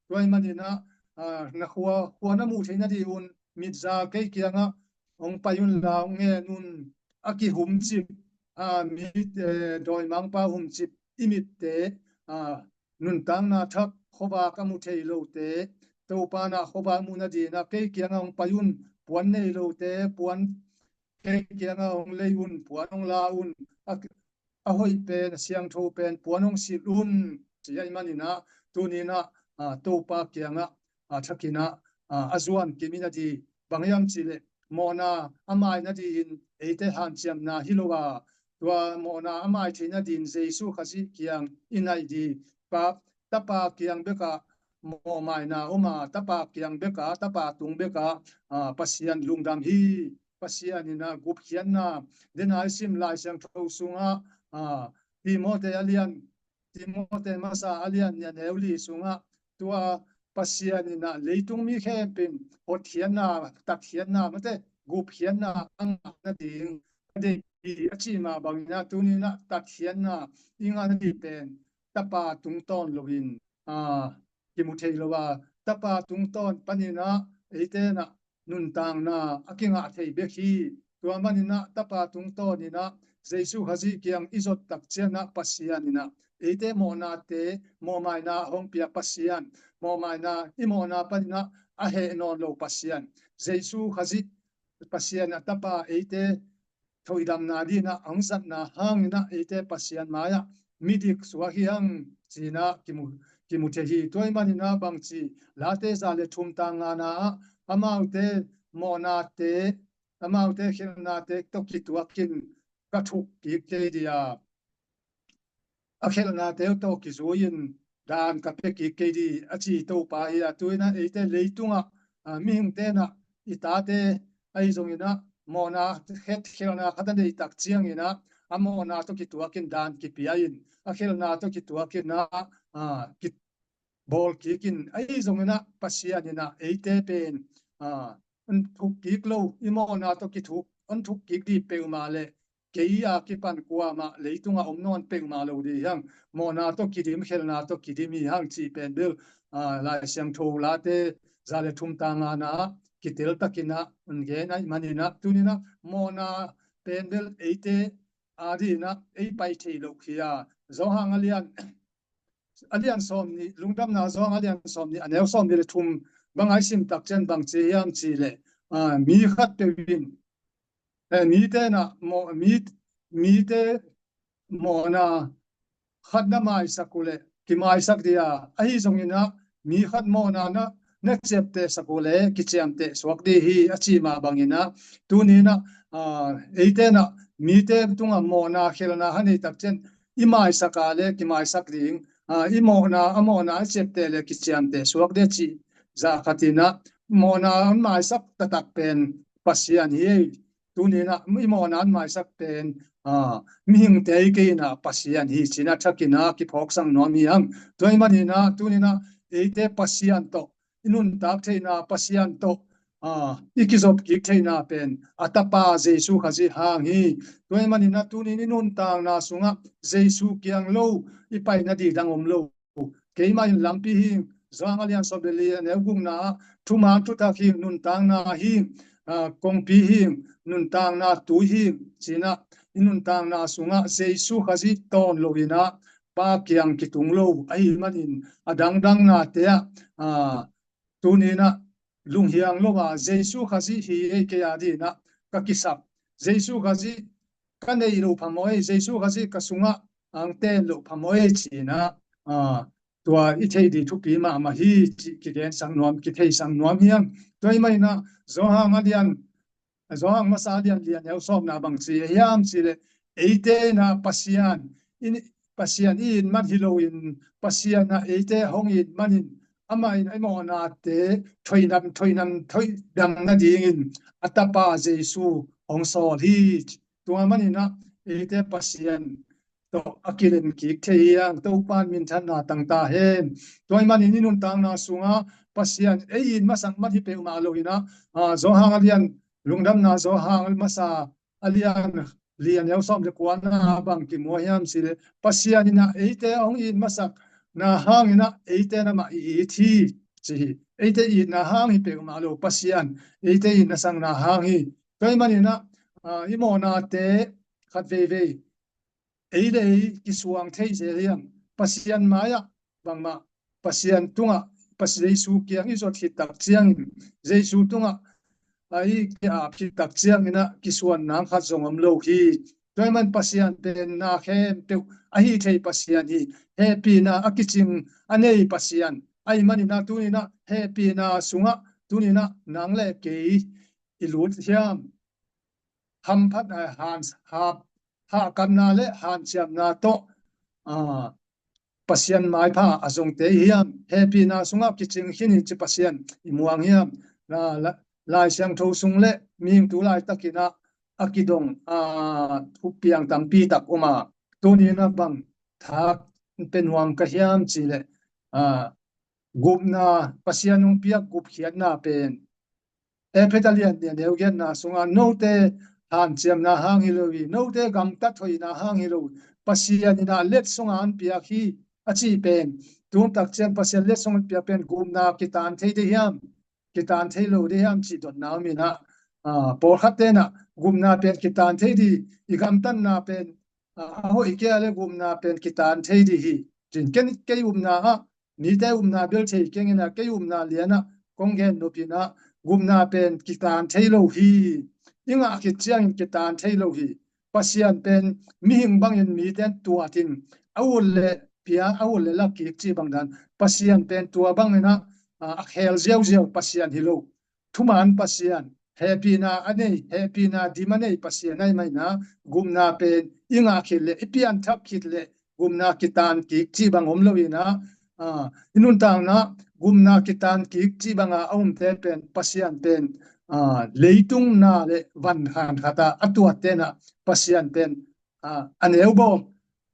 Tua hi maninah, a, na khua, khua na muh theih nadih un mitza kei kiangah hong pai unla hong ngen un. A kihumcip, a, mit, eh, dawimangpa humcip i mitte, a, nuntakna thak khuavak a mu thei lote, Topa na khuavak muh nadinah kei kiangah hong pai un. Puan nei lote puan kei kiangah hong lei un, puan hong la un. A, a hoih pen, a siangtho pen puan hong silh un, ci ahi maninah tuninah, a, Topa kiangah, a, thakinah, a, a zuan kim i nadih bang hiam cihleh, mawhna a mai nadih in eite hanciamna hi lo a, tua mawhna a mai theih nadih in Jesu Khazih kiang i naih dih. Pa, Tapa kiang bekah mawhmaina om a, Tapa kiang bekah, Tapa tung bekah, a, Pasian lungdam hi. Pasian inah gupkhiatna, dena i sim Lai Siangtho sungah, a, Timote a lian, Timote masa a lian nih a neu li sungah tua Pasian inah leitung mi khempeuh hotkhiatna, tatkhiatna, mate, gupkhiatna a ngah nading a deih hi a cih mah banginah tuninah tatkhiatna i ngah nadih pen Tapa tungtawn loin, a, kimu thei lo a, Tapa tungtawn paninah eite inah nuntakna a kingah thei bek hi. Tua maninah Tapa tungtawninah Jesu Khazih kiang i zot tak cianah Pasian inah eite mawhnate, mawhmaina a hong pia Pasian, mawhmaina, i mawhna paninah a heh nawn lo Pasian, Jesu Khazih Pasian a Tapa eite thoidamna dinah a hong zatna hanginah eite Pasian mai-ah midik suak hi hang cinah kimu, kimu thei hi. Tua hi maninah bangci, Late za le thum tang ngana ah, amaute mawhnate, amaute khelhnate tawh kituakin ka thuk kik kei dih a, a khelhnate tawh kizui-in daan ka pia kik kei dih a ci Topa hi a. Tuinah eite leitungah, a, mihingte inah i tate ahi zonginah mawhna khet, khelhna khat a neih tak cianginah a mawhna tawh kituakin daan kipia-in, a khelhna tawh kituakinah, a, ki, bawl kikin ahi zonginah Pasian inah eite pen, a, hong thuk kik lo, i mawhna tawh kithuk, hong thuk kik dih peuhmah le kei a kipan kuamah leitungah om nawn peuhmah lo dih hi hang. Mawhna tawh kidim, khelhna tawh kidim hi hang cih pen bel, a, Lai Siangtho Late za le thum tang ngana ah kitel takinah hong gen ahih maninah tuninah mawhna pen bel eite a dinah ei pai thei loh hi a. Johan a lian, a lian sawm nih, Lungdamna Johan a lian sawm nih a neu sawm nih le thum bang a i sim tak ciang bang ci hiam cihleh, a, mi khat peuh in, eh, mite inah maw, mi, mite mawhna khat na maisak uh leh kimaisak dih a, ahi zonginah mi khat mawhna na, na ciaptehsak uh leh kiciamteh suak dih hi a cih mah banginah tuninah, a, eite inah mite tungah mawhna khelhna a neih tak ciang i maisak a le kimaisak ding, a, i mawhna, a mawhna a ciapteh le kiciamteh suak dih a cih zah khatinah mawhna a maisak taktak pen Pasian hi. Tuninah i mawhna a maisak pen, a, mihingte hi kei inah Pasian hi cinah thakinah kiphawksang nuam hi hang. Tua hi maninah tuninah eite Pasian tawh i nuntak theihna, Pasian tawh, a, i kizop kik theihna pen a Tapa Jesu Khazih hang hi. Tua hi maninah tunin i nuntakna sungah Jesu kiang lo i paina dih dang om lo. Keimah in lampi hi ing, Johan a lian sawm le li a neu gukna ah, thuman thutak hi ing, nuntakna hi ing, a, kongpi hi ing, nuntakna tui hi ing cinah i nuntakna sungah Jesu Khazih tawn loinah Pa kiang kitung lo ahih manin a dangdang nate ah, a, tuni-in ah lunghiang lo a Jesu Khazih hi ei kei a dingin ah ka kisak. Jesu Khazih ka neih loh phamawh ei, Jesu Khazih ka sungah hong ten loh phamawh ei ci-in ah, a, tua i theih ding thupi mahmah hi cih kigensak nuam, kitheisak nuam hi hang. Tua ahih manin ah Johan a lian, Johan masa a lian li a neu sawmna bang ci hiam cih leh, eite in ah Pasian, in, Pasian i it man hi loin, Pasian in ah eite hong it manin, amah in a i mawhnate thoihnam, thoihnam, thoihdam nadingin a Tapa Jesu hong sawl hi. Tua manin ah eite Pasian tawh a kilem kik thei hi hang. Topa'n minthanna tang ta hen. Tua ahih manin i nuntakna sungah Pasian ei it masak man hi peuhmah loin ah, a, Johan a lian, Lungdamna Johan masa a lian li a neu sawm le kuana bang kimu hiam cih leh, Pasian in ah eite hong it masakna hangin ah eite in amah i it hi ci hi. Eite itna hang hi peuhmah lo, Pasian eite itna sakna hang hi. Tua ahih manin ah, a, i mawhnate khat veivei ei le ei kisuang thei zel hi hang. Pasian mai-ah bangmah, Pasian tungah, Pasian Jesu kiang i zot khit tak ciangin, Jesu tungah a i ki-ap khit tak ciangin ah kisuan nang khat zong om lo hi. Tua ahih man Pasian pen na khempeuh a hih thei Pasian hi. Hehpihna a kicing a nei Pasian ahih manin ah tuni-in ah hehpihna sungah tuni-in ah nang le kei i lut hiam? Hamphat, a, han, hap, hahkatna le hanciamna tawh, a, Pasian maipha a zongte hiam? Hehpihna sungah kicing khin hi ci Pasian i muang hiam? La, la, Lai Siangtho sung le mihing tu laitakin ah a kidong, a, thupiang tampi tak om a, tuni-in ah bang thak pe nuam ka hiam cih leh, a, gupna, Pasian hong piak gupkhiatna pen Efesa lian nih a neu giatna sungah, note hanciamna hang hi lo hi, note gamtat hoihna hang hi lo, Pasian in ah letsong a hong piak hi a cih pen, tun tak ciang Pasian letsong a hong piak pen gupna kitan thei ding hiam, kitan thei lo ding hiam cih dotna om in ah, a, pawlkhatte in ah gupna pen kitan thei ding, i gamtatna pen, a, a hoih kei a leh gupna pen kitan thei ding hi. Cin ken kei upna ah, mite upna bel thei keng in ah, kei upna lian ah kong gen nop in ah, gupna pen kitan thei lo hi. I ngah khit ciangin kitan thei lo hi. Pasian pen mihing bangin mite in tuat in, a ut le pia, a ut le lak kik cih bang dan, Pasian pen tua bangin ah, a, a khel ziauziau Pasian hi lo. Thuman Pasian, hehpihna a nei, hehpihna dim a nei Pasian ahih manin ah, gupna pen i ngah khit leh, i pianthak khit leh, gupna kitan kik cih bang om lo in ah, a, i nuntakna gupna kitan kik cih bang a a omte pen, Pasian pen, a, leitung na le van khan khat a a tuatte in ah Pasian pen, a, a neu bawl,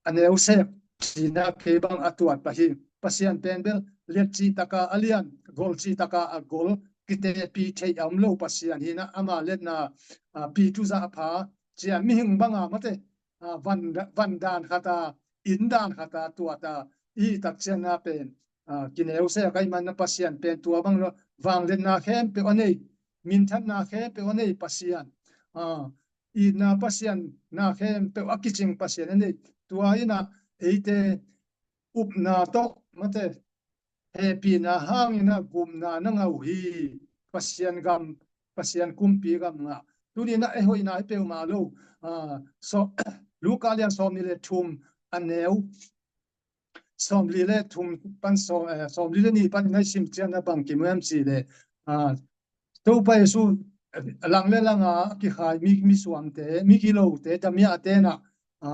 a neu sep, cih in ah kei bang a tuat pah hi. Pasian pen bel liat cih tak a a lian, gol cih tak a a gol, kitehpih theih a om lo Pasian hi in ah, ama liatna, a, pi tu zah pha, ci a mihing bang a mate, a, van, van dan khat a, inn dan khat a tuat a, i tak ciang na pen, a, kineu sep ahih manin ah Pasian pen tua bang lo, vangliatna khempeuh a nei, minthanna khempeuh a nei Pasian, a, itna Pasian, na khempeuh a kicing Pasian a nei. Tua in ah eite upna tawh, mate, hehpihna hangin ah gupna na ngah uh hi. Pasian gam, Pasian kumpi gam ngah. Tuni in ah ei hoihna hi peuhmah lo. A, so, Luka lian sawmnih le thum a neu sawmli le thum pan sawm, eh, sawmli le nih pan in ah i sim ciang na bang kimu hiam cih leh, a, Topa Jesu, eh, lang le lang a kikhai mi, misuamte, migilote, damiahte in ah, a,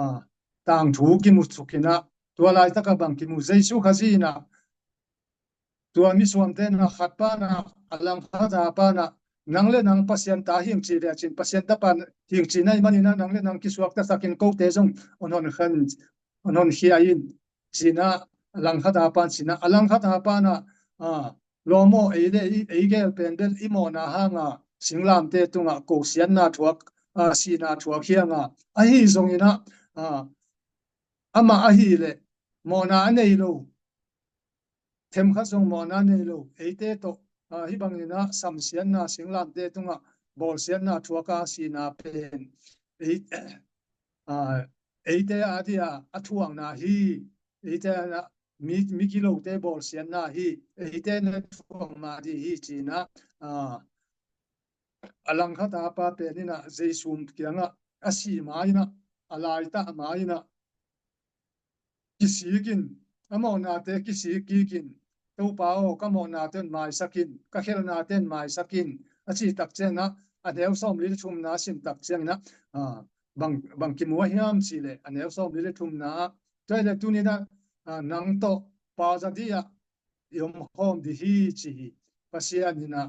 tangthu kimu suk in ah, tua laitak ah bang kimu, Jesu Khazih in ah tua misuamte in ah khat pan ah, a langkhat a pan ah, nang le nang Pasian ta hing ci le cin, Pasian ta pan hing ci na hih manin ah nang le nang kisuaktasak in, kote zong hong honkhen, hong honkhia in, ci in ah, a langkhat a pan ci in ah, a langkhat a pan ah, a, lawm aw, ei le ei, ei gel pen bel i mawhna hang a singlamteh tungah kosiatna thuak, a, sihna thuak hi hang a, ahi zongin ah, a, amah ahih leh mawhna a nei lo, themkhat zong mawhna a nei lo, eite tawh, a, hih bangin ah samsiatna, singlamteh tungah bawlsiatna thuak a sihna pen, ei, a, eite a dia a thuakna hi. eite na mi, mi gilote bawlsiatna hi, eite na thuak mah dih hi ci-in ah, a langkhat a pa pen in ah Jesu kiangah a sih ma-in ah, a laitah ma-in ah kisik in, a mawhnate kisik kik in, Topa aw, ka mawhnate hong maisak in, ka khelhnate hong maisak in, a cih tak ciangin ah, a neu sawmli le thumna a sim tak ciangin ah, ah, bang, bang kimu hiam cih leh, a neu sawmli le thumna ah, tua hi leh tuni-in ah, ah, nang tawh pau za dih ah i om khawm dih hi ci hi. Pasian in ah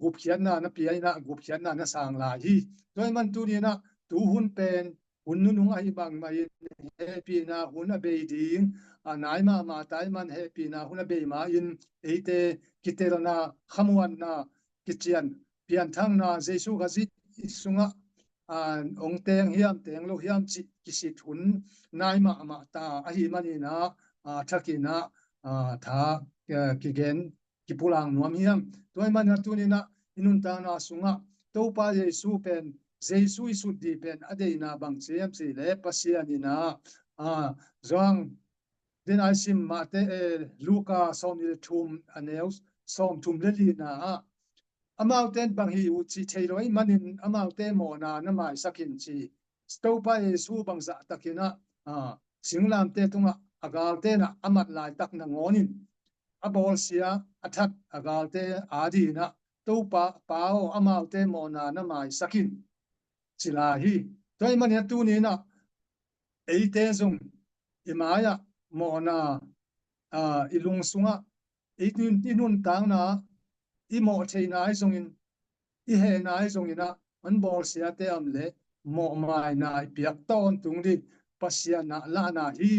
gupkhiatna na pia in ah, gupkhiatna na sang lai hi. Tua ahih manin tuni-in ah tu hun pen hun nunung ahih bang mahin hehpihna hun a bei ding, a nai mahmah ta ahih manin hehpihna hun a bei ma-in eite kitelna, khamuanna, kician pianthakna, Jesu Khazih i sungah, ah, hong teng hiam, teng lo hiam cih kisit hun nai mahmah ta ahih manin ah, ah, thakin ah, ah, tha, eh, kigen, kipulak nuam hiam. Tua ahih manin ah tuni-in ah i nuntakna sungah Topa Jesu pen, Jesu i sut dih pen a deihna bang ci hiam cih leh Pasian in ah, ah, Johan, den a i sim mahte, eh, Luka sawmli le thum, a neu sawmthum le lina ah, amaute in bang hi uh cih thei lo ahih manin amaute mawhna na maisak in ci. Topa Jesu bang zahtakin ah, ah, singlamteh tungah a galte in ah a mat laitak nangawnin a bawlsia a that a galte adingin ah, Topa, Pa aw, amaute mawhna na maisak in ci lai hi. Tua ahih manin ah tuni-in ah eite zong i mai-ah mawhna, ah, i lung sungah i nun, i nuntakna, i mawh theihna ahi zongin, i hehna ahi zongin ah, hong bawlsiate a om leh mawhmaina i piak tawntung ding Pasian in ah lahna hi.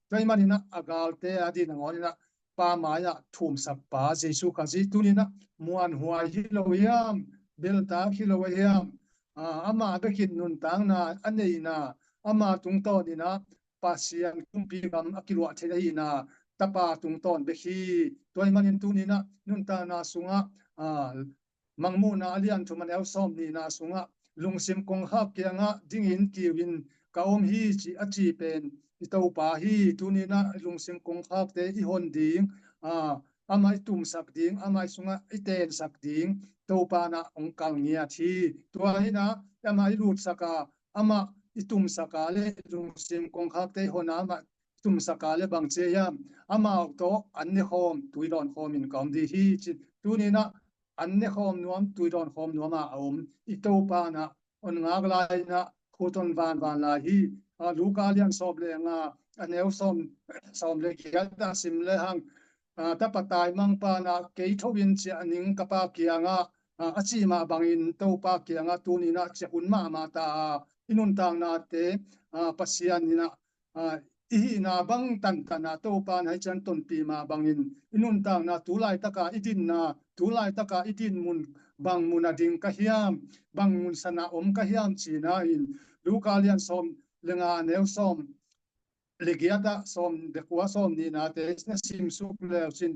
Tua ahih manin ah a galte adingin nangawnin ah Pa mai-ah thumsak pa Jesu Khazih tuni-in ah muanhuai hi lo hiam, beltak hi lo hiam, ah, amah bek in nuntakna a neihna, ama tungtawnin ah Pasian kumpi gam a kiluah theih ahihna, Tapa tungtawn bek hi. Tua ahih manin tuni-in ah nuntakna sungah, ah, Mangmuhna a lian thum a neu sawmnihna sungah lungsim kongkhak kiangah dingin kiu in ka om hi ci a ci pen i Topa hi. Tuni-in ah lungsim kongkhakte i hon ding, ah, amah i tumsak ding, amah i sungah i tensak ding Topa in ah hong kal ngiat hi. Tua hi-in ah amah i lutsak a, amah i tumsak a leh lungsim kongkhakte i hon a, amah i tumsak a leh bang ci hiam, amau tawh an ne khawm, tui dawn khawm in ka om ding hi ci. Tuni-in ah an ne khawm nuam, tui dawn khawm nuam a a om i Topa in ah hong ngak lai-in ah khut hong van van lai hi. Ah, Luka lian sawm le nga a neu sawm, sawm le giat ah sim lehang, ah, tapa taimangpa in ah kei tho in ciah ning ka Pa kiangah, ah, a cih mah bangin Topa kiangah tuni-in ah ciah hun mahmah ta a, i nuntaknate, ah, Pasian in ah, ah, i hihna bang tantan a Topa in ah hih ciang tonpih mah bangin i nuntakna, tu laitaka i dinna, tu laitaka i din mun bang mun a ding ka hiam, bang mun san a om ka hiam cihna in Luka lian sawm le nga a neu sawm le giat ah, sawm le kua, sawmnihnate na simsuk le uh cin,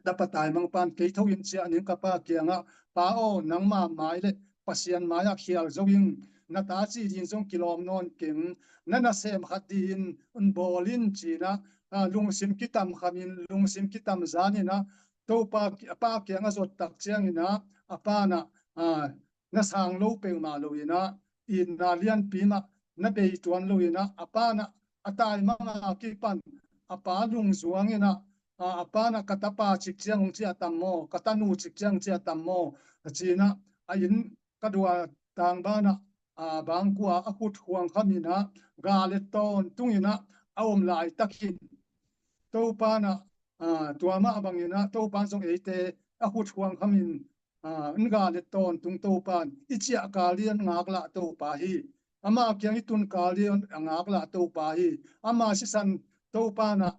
tapa taimangpa in kei tho in ciah ning ka Pa kiangah, Pa aw, nangma mai le Pasian mai-ah khial zo ing, na ta cih ding zong kilawm nawn keng, na nasem khat dingin hong bawl in ci-in ah, ah, lungsim kitam khamin, lungsim kitam zanin ah, Topa, Pa kiangah zot tak ciangin ah, a Pa in ah, ah, na sang lo peuhmah lo-in ah, itna lianpi mah na bei tuan lo-in ah, a Pa in ah a taimang a kipan a pa lungzuang in ah, a, a Pa in ah ka tapa cik ciang hong ciah tam maw, ka tanu cik ciang ciah tam maw, a ci-in ah, a inn ka duh a tangban ah, a, bangkua a khut khuang khamin ah, gal et tawntung in ah a om laitakin Topa in ah, a, tua mah bangin ah Topa in zong eite a khut khuang khamin, a, hong gal et tawntung Topa in i ciah kal ding a ngaklah Topa hi. Ama kiang i tun kal ding a ngaklah Topa hi. Ama sisan Topa in ah,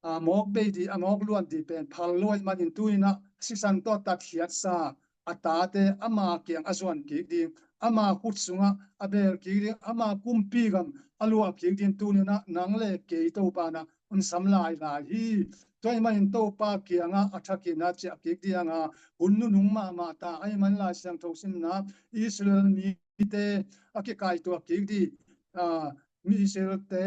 a, mawk bei ding, a mawk luan ding pen phal lo ahih manin tuni-in ah sisan tawh tatkhiatsa a tate ama kiang a zuan kik ding, ama khut sungah a beel kik ding, ama kumpi gam a luah kik ding tuni-in ah nang le kei Topa in ah hong sam lailai hi. Tua ahih manin Topa kiangah a thakin ah ciah kik ding a, hun nunung mahmah ta ahih manin Lai Siangtho simna, Israel mite a kikaihtuah kik ding, a, mi Israel-te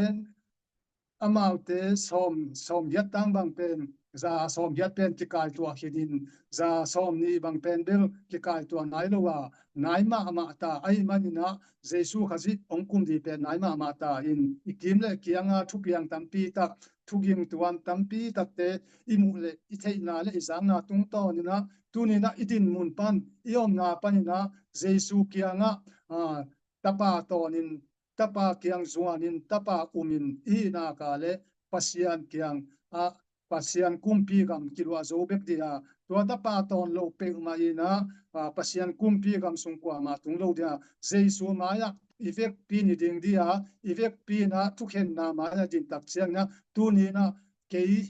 amaute sawm, sawm giat tang bang pen, za sawm giat pen kikaituah khinin, za sawm nih bang pen bel kikaituah nai lo a, nai mahmah ta ahih manin ah, Jesu Khazih hong kum ding pen nai mahmah ta in, i kim le kianga thupiang tampi tak, thuging tuam tampi takte i muh le i theihna le i zakna tungtawnin ah, tunin ah i dinmun pan, i omna panin ah, Jesu kiangah, ah, Tapa tawnin, Tapa kiang zuanin, Tapa umin i hihna ka le Pasian kiang ah, Pasian kumpi gam kiluah zo bek ding a, tua Tapa tawn lo peuhmah in ah, ah, Pasian kumpi gam sung kuamah tung lo ding a, Jesu mai-ah i vekpi ni ding ding a, i vekpi in ah thukhenna mai-ah din tak ciangin ah, tunin ah kei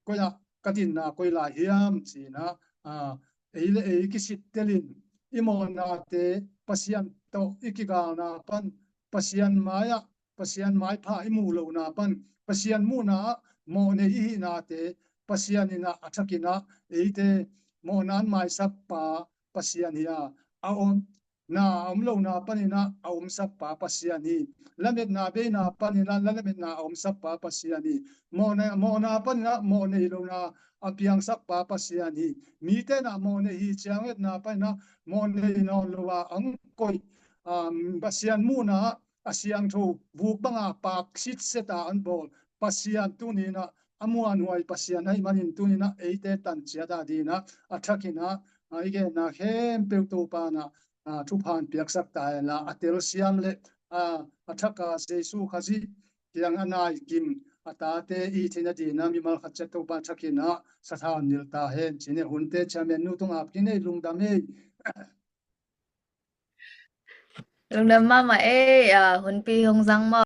koi ah ka dinna koi lai hiam ci-in ah, ah, ei le ei kisittelin i mawhnate Pasian tawh i kigalna pan, Pasian mai-ah, Pasian maipha i muh lohna pan, Pasian muhna ah mawhnei i hihnate Pasian in ah a thakin ah eite mawhna an maisakpa Pasian hi a, a om na a om lohna panin ah a omsakpa Pasian hi. Lametna beina panin ah lametna a omsakpa Pasian hi. Mawhna, mawhna panin ah mawhnei lohna a piangsakpa Pasian hi. Mite in ah mawhnei hi ciang etna panin ah mawhnei nawn lo a hong koih, um, Pasian muhna ah a siangtho vuk banga pak sitset a an bawl Pasian tunin ah a muanhuai Pasian ahih manin tunin ah eite tan ciat a dingin ah a thakin ah, ah, i genna khempeuh Topa in ah, ah, thupha hong piaksak ta hen la, a telsiam le, ah, a thak a Jesu Khazih kiang a naikim a tate i theihna dingin ah mimal khat ciat Topa thakin ah sathau nilh ta hen ci-in ah, hunte chairman nu tung ap kik ni, lungdam ei. Lungdam mahmah ei, ah, hunpi hong zang maw.